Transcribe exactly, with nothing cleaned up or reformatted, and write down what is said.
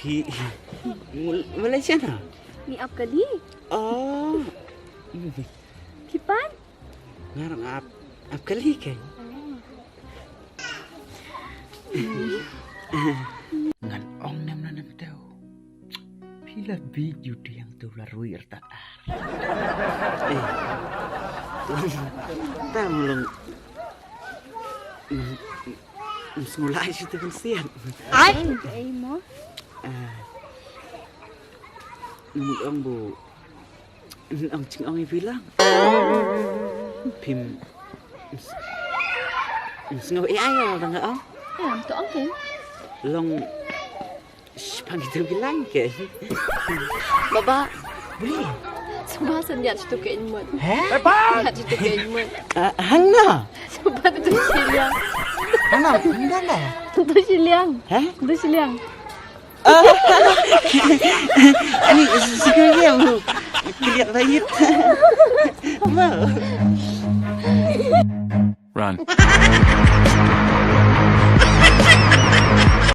Phi Malaysia na? Ngi ap kali. Oh. Phi pan? Nga ruh nga ap, ap kali kein. Ngan ong nem na nem teu. Phi la bi ju diang tu la rui er tat ar. Eh. Tam long. Sngulai shi tu kan sian. Ai. Ai mo. Ah. Nung ong bu. Ong ching ong i bilang. Phim. Sngew ai ai ong dang ong. Em to ong kein. Long. Shpang itu bilang kein. Baba. Sngewbha sa niat shitu kein mut. He? Niat shitu kein mut. Hana. Sngewbha tu shiliang. Hana, hana. Tu shiliang. He? Tu shiliang. Ani sikul dia bu. Keliat bait. Wow. Run.